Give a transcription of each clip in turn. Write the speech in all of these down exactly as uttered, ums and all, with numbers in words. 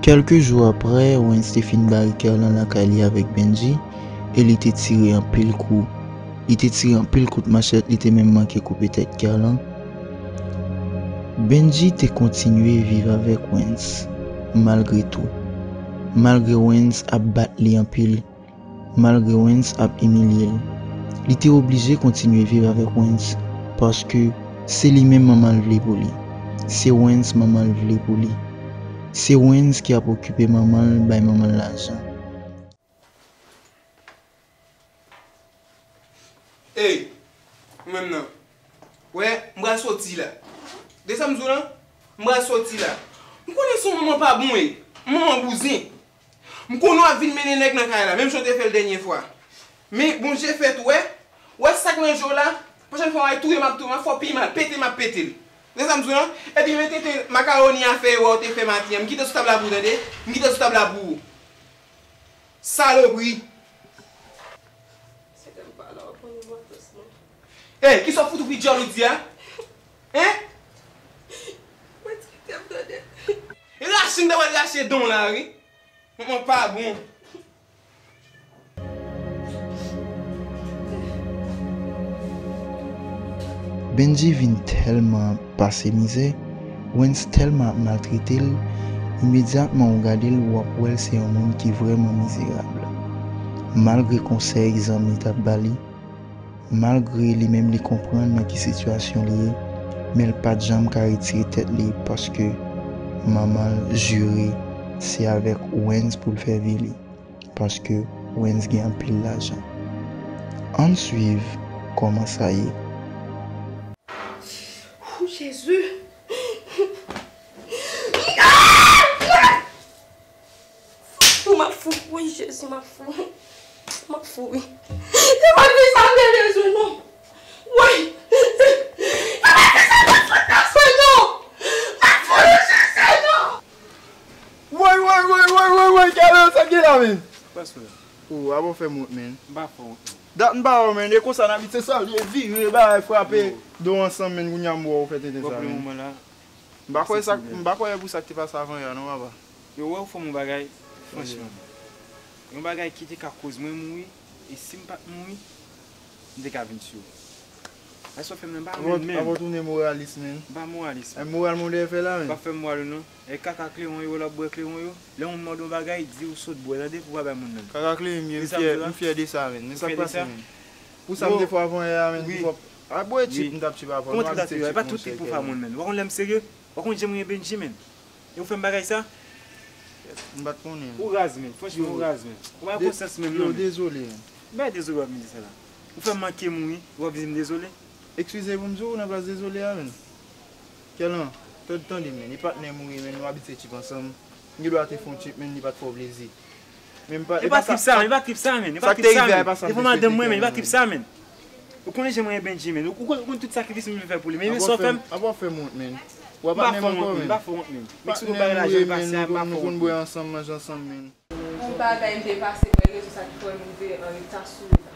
Kèlke jou aprè, Wens te fin bare Kerlan lakay li avèk Bendji e li te tire anpil kou. Li te tire anpil kout machèt, li te menm manke koupe tèt Kerlan. Bendji te kontinye viv avèk Wens, malgre tou. Malgre Wens ap bat li anpil, malgre Wens ap imilye l, li te oblije kontinye viv avèk Wens, paske se li menm manman l vle pou li. Se Wens manman l vle pou li. Se Wens ki ap okipe manman l, bay manman l lajan. Ey, ou menm nan. Wè, m pral soti la. Tande sa m di w lan? M pral soti la. M konnen se yon manman pa bon, wi. Yon manman bouzen. M konnen w ap vin mennen nèg nan kay la, menm jan w te fè l dènye fwa. Men, Bondye fè tou, wè. Wè sa k nan je w la, pwochèn fwa w al touye m ap touye w, m ap fè w pi mal, pete m ap pete l. Tande sa m di w lan? Epi men tenten makawoni a fè yo wè w te fè maten an, m kite l sou tab la pou ou, tande? M kite l sou tab la pou ou. Salopri! Se ke m pa la w konn enpòtans mwen. Ey, kisa w fout ou pi djòl ou di a? Hein? Mwen ti kite m tande. E rache m ta pral rache dan w la wi. Manman pa bon. Bendji vin tèlman pase mizè, Wens tèlman ap maltrete l, imedyatman ou gade l, w ap wè l se yon moun ki vrèman mizerab. Malgre konsèy zanmi t ap ba li, malgre li menm li konprann nan ki sitiyasyon li ye, men l pa t janm ka retire tèt li paske manman l jire se avèk Wens pou l fè vi li. Paske Wens gen anpil lajan. Ann swiv kòman sa ye. Ou Jezi! Fou, m ap fou. Woy, Jezi, m ap fou. M ap fou, wi. Se pa fi sa m te bezwen, non. Woy! Se pa fi sa m te bezwen, non. M ap fou, non, Jezi, non. Woy, woy, woy, woy, woy, woy, Kèlè, sa k gen la, menn? Ou, a bon fè m wont, menn. M pa fè wont, menn. Dat m pa wè w, menn. E konsa n abitye salye, vire, bagay, frape do ansanm, menn. Kounye a m wè w fè tenten sa, menn. M pa kwè sa, m pa kwè e pou sa k te pase avan yè a, non, papa. Yo, wè w fè m yon bagay, franchman. Yon bagay ki te ka koz mwen mouri, e si m pa t mouri, m te ka vin sou yo. Sa w fè m nan, m pa renmen menm. Avan w tounen moralis, menn. M pa moralis, menn. E moral mwen w dèyè fè la, menn. M pa fè moral ou non. E kaka klewon yo, w ap bwè klewon yo. Lè yon moun mande yon bagay, di ou sot bwè, tande, pou w pa bay moun nan. Kaka klewon m ye, m fyè, m fyè de sa, menn. Men sa k pase, menn? Pou sa m te fè w avan yè a, menn, pou w ap, a bwè tchip, m t ap tchip avan. Kòman tchip w t ap tchip? E pa tout tchip pou w fè moun, menn. Ou pa konn lè m serye? Ou pa konn jan m renmen Bendji, menn. E ou fè m bagay sa? M pa t konnen. Ou raz, menn. Franchman, ou raz, menn. Ou pa gen konsyans menm, non, menn. Yo, dezole, menn. Bagay dezole w ap vin di sa la. Ou fè m manke mouri, w ap vin di m dezole? Eskize pou m di w nan plas dezole a, menn. Kèlè, tande, tande, menn. E patnè m ou ye, menn. Nou abitye tchip ansanm. M gen dwa te fè yon tchip, menn, li pa t fè w plezi. Men m pa, e pa trip sa, menn. E pa trip sa, menn. E pa trip sa, menn. E pou madanm mwen, menn. E pa trip sa, menn. Ou konnen jan mwen renmen Bendji, menn. Ou konn, ou konn tout sakrifis mwen fè pou li. Men, men sa w fè m. Apa w fè m wont, menn? Ou a patnè m ankò, menn? M pa fè w wont, menn. M pa fè w wont, menn. M pa fè w wont. Patnè m ou ye, menn. Nou konn, nou konn bwè ansanm, manje ansanm, menn. Yon bagay m te pase, mwen rezon sa ki fè m rive an reta sou ou la.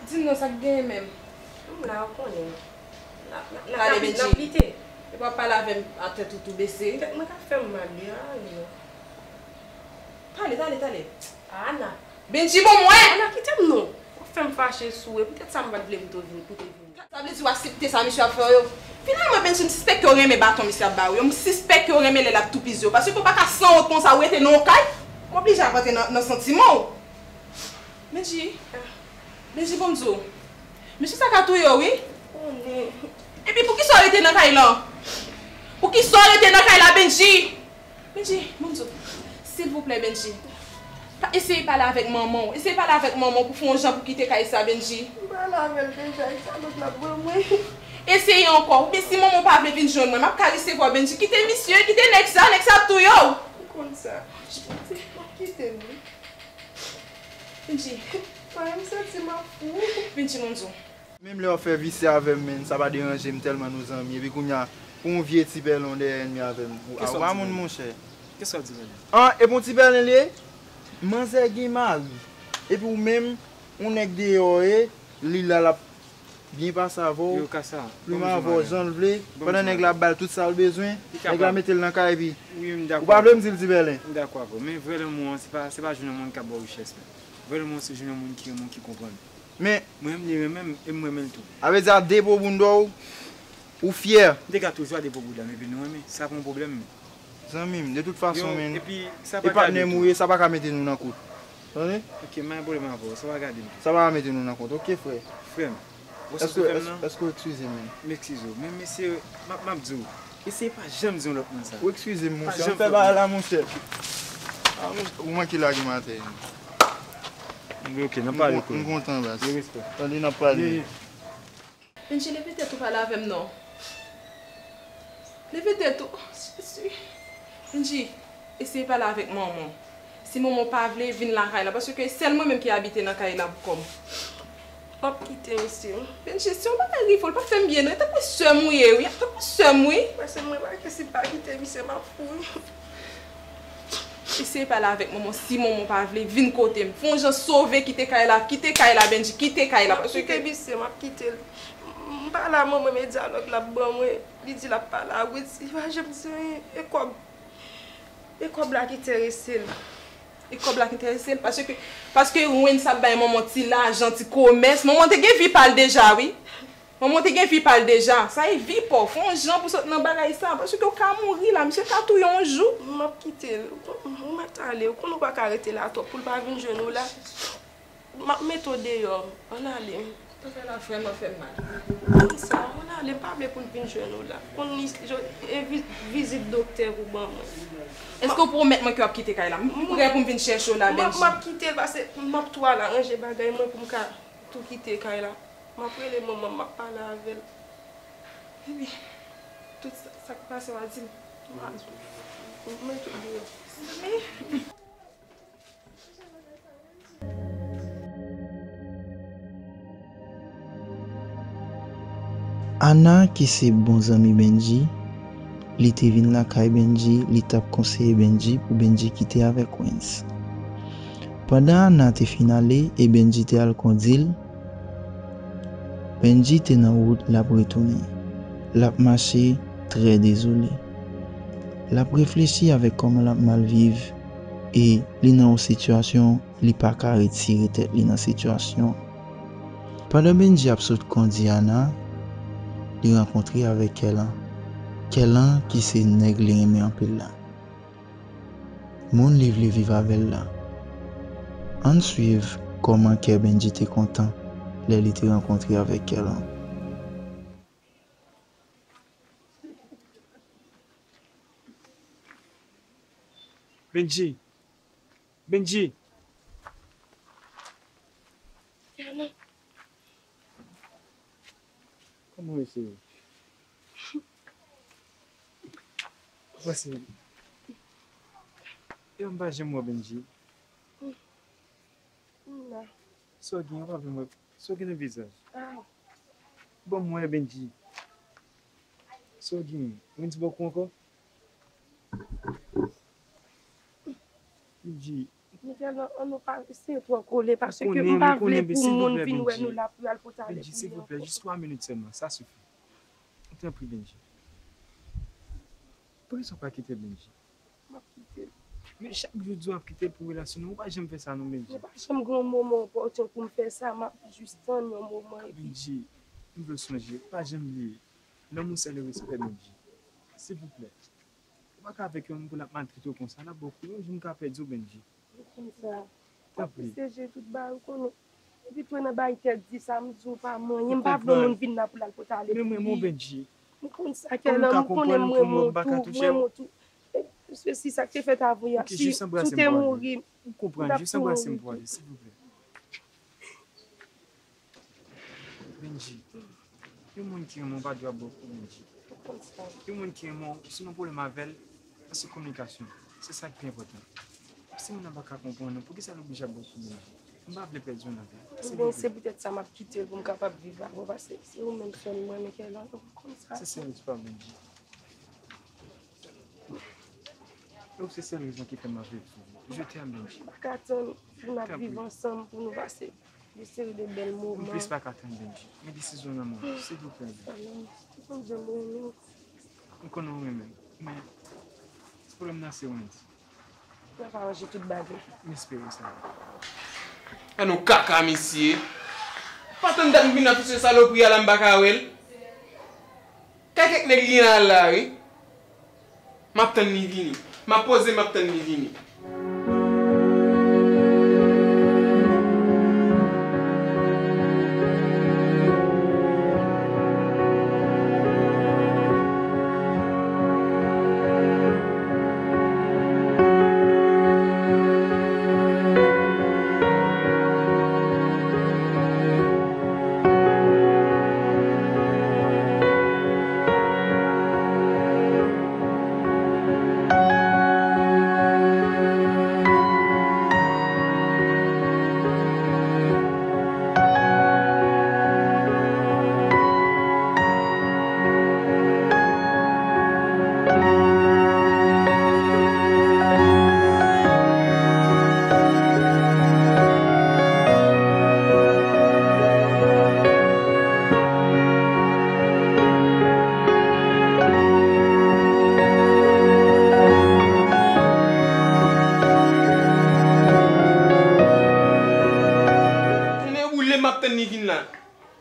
Di m non, sa k genyen menm? M la, ou konnen. N ap, n ap, n ap, n ap lite. Epi w ap pale avè m a tèt ou tou bese. Tèt mwen ka fè m mal, wi, a, wi. Pale, pale, pale. Ana. Bendji, bon mwen! Ana, kite m non. W ap fè m fache sou ou, e poutèt sa m pa t vle pou w vin, pou w te vin. Sa vle di w aksepte sa misye ap fè w yo? Finalman, Bendji, m sispèk ke w renmen baton misye ap ba w yo. M sispèk ke w renmen lè l ap toupizi w. Paske w pa ka sanwont konsa, w rete nan yon kay. M oblije ap antre nan, nan santiman w. Bendji, Bendji, bon m di w. Mesye sa ka touye w, wi. Epi poukisa w rete nan kay lan? Poukisa w rete nan kay la, Bendji? Bendji, bon m di w. Silvouplè, Bendji. Pa eseye pale avèk manman w. Eseye pale avèk manman w pou fè yon jan pou kite kay sa, Bendji. M pale avè l deja, e sa lòt la pran mwen. Eseye ankò. Oubyen si manman w pa vle vin jwenn mwen, m ap ka resevwa w, Bendji. Kite misye, kite nèg sa, nèg sa ap touye w. Ou konn sa. M ap kite l, wi. Bendji. Mwen, m santi m ap fou. Bendji, bon m di w. Menm lè w ap fè visye avè m, menn, sa pa deranje m tèlman nou zanmi. Epi kounye a, pou yon vye ti pèlen w dèyè ènmi avè m. Ou pa moun, monchè. Kisa w di la? An, epi yon ti pèlen l ye? Manzè gen mari. Epi ou menm, yon nèg deyò w ye, li la l ap byen pase avè w, plim avè w jan l vle, pandan nèg la ap ba l tout sa l bezwen, nèg la mete l nan kay epi ou pa vle m di l ti bèlen. M dakò avè w, men vrè lanmou an, se pa, se pa jwenn yon moun k ap ba w richès, men vrè lanmou an, se jwenn yon moun ki renmen w, ki konprann ou. Men mwen menm, li renmen m, e m renmen l tou. Sa vle di a depo bounda w, ou fyè. M te ka toujou a depo bounda m, epi nou renmen, sa pa yon pwoblèm, men. Zanmi m, de tout fason, men, e patnè m ou ye, sa pa ka mete nou nan kont. Tande? Ok, m pa gen pwoblèm avè w, sa pa gade m. Sa pa ka mete nou nan kont, ok, frè? Frè m, ou wè sa w te fè m nan? Èske w eskize m, men? M eskize w, men mesye, m ap, m ap di w, eseye pa janm di yon lòt moun sa. Ou eskize m, monchè, m fè bagay la, monchè. Ah, monchè, ou manke lage m atè. Ok, n ap pale, frè m. M kontan, baz. Tande, n ap pale. Benji, leve tèt ou pale avè m non. Leve tèt ou. Jezi. Benji, eseye pale avèk manman w. Si manman w pa vle, vin lakay la, paske sèl mwen menm ki abite nan kay la pou kò m. M ap kite, mesye. Benji, si yon bagay rive w, l p ap fè m byen non. E tankou sè m ou ye, wi. Tankou sè m, wi. Mesye, mwen pa gen, si m pa kite misye, m ap fou. Eseye pale avèk manman w, si manman w pa vle, vin kote m. Fè yon jan sove kite kay la, kite kay la, Benji, kite kay la, paske. M ap kite misye, m ap kite l. M pale a manman m, e dyalòg l ap ban mwen, li di l ap pale a Ruth, li pa janm di anyen, e kòb, e kòb la ki enterese l. E kòb la ki enterese l, paske, paske Ruth ap bay manman ti lajan, ti komès, manman te gen vi pa l deja, wi. Manman w te gen vi pa l deja. Sa e vi pa w. Fè yon jan pou sot nan bagay sa. Paske w ka mouri la. Misye ka touye w yon jou. M ap kite l. Ou mèt ale. Ou konn ou pa ka rete la twòp pou l pa vin jwenn ou la. M ap mete w deyò. Ann ale. Bagay la vrèman fè m mal. Konn sa, ann ale. M pa vle pou l vin jwenn ou la. Konn li, e vi-, vizit doktè pou ban mwen. Èske w pwomèt mwen ke w ap kite kay la? M prè pou m vin chèche w la, Benji. M ap kite l paske m ap tou al aranje bagay mwen pou m ka tou kite kay la. M ap rele manman m, m ap pale avè l. Epi, tout sa, sa k pase w a di m. M a di w. Mwen tout deyò. Ana, ki se bon zanmi Benji, li te vin lakay Benji, li t ap konseye Benji pou Benji kite avèk Wens. Pandan Ana te fin ale e Benji te al kondi l, Benji te nan wout l ap retounen. L ap mache trè dezole. L ap reflechi avèk kòman l ap mal viv e li nan yon sitiyasyon li pa ka retire tèt li nan sitiyasyon an. Pandan Benji ap sot kondi Ana, li rankontre avèk Kèlan. Kèlan ki se nèg li renmen anpil la. Moun li vle viv avè l la. Ann swiv kòman kè Benji te kontan lè li te rankontre avèk Kèlan. Benji! Benji! Kèlan! Kòman w ye, cheri? Kòman se? Yo, m pa janm wè Benji. M la. Sa w gen, w pa vle m wè. Sa w gen nan vizaj? Ah. Ban m wè, Benji. Sa w gen? Wens bòkò ankò? Benji. Miguel, an nou pa eseye twò kole, paske m pa vle pou moun vin wè nou la pou y al pote ale pou yo. Benji, silvouplè, jis twa minit sèlman, sa sifi. Tanpri, Benji. Poukisa w pa kite l, Benji? M ap kite l. Men chak jou w di w ap kite l pou relasyon nou, ou pa janm fè sa non, Benji. Mwen pa janm gen yon moman opòtyen pou m fè sa, m ap jis tann yon moman epi. Benji, m vle w sonje, pa janm bliye, lanmou sèl e respè, Benji. Silvouplè. Ou pa ka avèk yon moun pou l ap maltrete w konsa, l ap ba w kou, yon jou m ka pèdi w, Benji. Ou konn sa. W ap eseye tout bagay, ou konnen. Epi tou nan bay tèt di sa, m di w pa manyen, m pa vle yon moun vin la pou l al pote ale pou li. Men mwen, men w, Benji. M konn sa, Kèlan, m konnen m renmen w tou, m renmen w tou. E, se si sa k te fèt avè w, si, si w te mouri, m t ap mouri tou. Ou konprann, jis anbrase m pou ale, silvouplè. Benji, yon moun ki renmen w pa dwe ap ba w kou, Benji. Yon moun ki renmen w, si w nan pwoblèm avè l, se kominikasyon. Se sa ki pi enpòtan. Si moun nan pa ka konprann ou, poukisa l oblije ap ba w kou, Benji? M pa vle pèdi w nan vi a. Silvouplè. Bon, se poutèt sa m ap kite l pou m kapab viv avè w, paske se ou menm sèl mwen renmen, Kèlan, ou konn sa. Se sèl espwa, Benji. Donk, se sèl rezon ki fè m ap viv pou ou. Je t'aime, Benji. M pa ka tann pou n ap viv ansanm, pou nou pase Yon seri de bèl moman. M plis pa ka tann, Benji. Men desizyon nan men w, silvouplè, Benji. Ou konn jan m renmen w. M konnen w renmen m, men pwoblèm nan se Wendy. Mwen ka ranje tout bagay. M espere sa. Ann yon kaka, mesye. Pa tann dat m vin ap fè salopri a la, m pa ka wè l. Kay kèk nèg li al la, wi. M ap tann li vini. M ap poze, m ap tann li vini. Tande boule, m ap tann li vin la.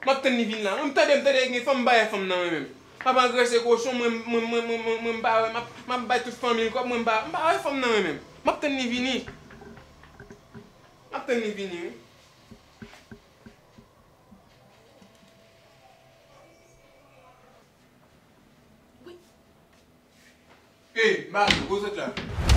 M ap tann li vin la. Mwen, tande, m tande, gen fanm m pa wè fanm nan mwen menm. M ap angrese kochon, mwen, mwen, mwen, mwen, mwen, mwen m pa wè, m ap, m ap bay tout fanmi l kòb, mwen m pa, m pa wè fanm nan mwen menm. M ap tann li vini. M ap tann li vini, wi. Wi. Ey, Mario, kote w sot la?